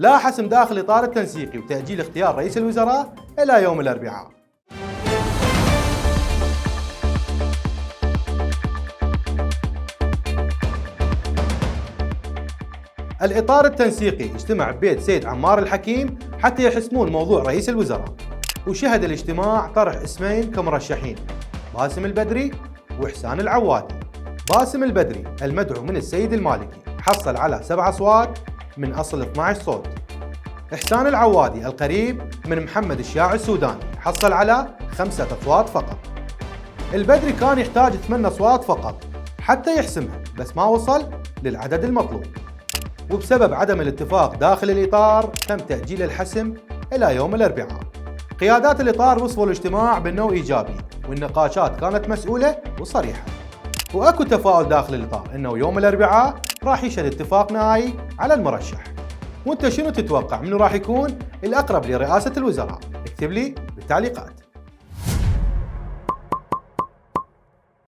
لا حسم داخل الإطار التنسيقي وتأجيل اختيار رئيس الوزراء إلى يوم الأربعاء. الإطار التنسيقي اجتمع ببيت سيد عمار الحكيم حتى يحسمون موضوع رئيس الوزراء، وشهد الاجتماع طرح اسمين كمرشحين: باسم البدري وإحسان العوادي. باسم البدري المدعو من السيد المالكي حصل على 7 أصوات من أصل 12 صوت. إحسان العوادي القريب من محمد الشاعر السوداني حصل على 5 أصوات فقط. البدري كان يحتاج 8 أصوات فقط حتى يحسمها، بس ما وصل للعدد المطلوب، وبسبب عدم الاتفاق داخل الإطار تم تأجيل الحسم إلى يوم الأربعاء. قيادات الإطار وصفوا الاجتماع بأنه إيجابي، والنقاشات كانت مسؤولة وصريحة، وأكو تفاؤل داخل الإطار أنه يوم الأربعاء راح يشهد اتفاق نهائي على المرشح. وانت شنو تتوقع منو راح يكون الأقرب لرئاسة الوزراء؟ اكتب لي بالتعليقات.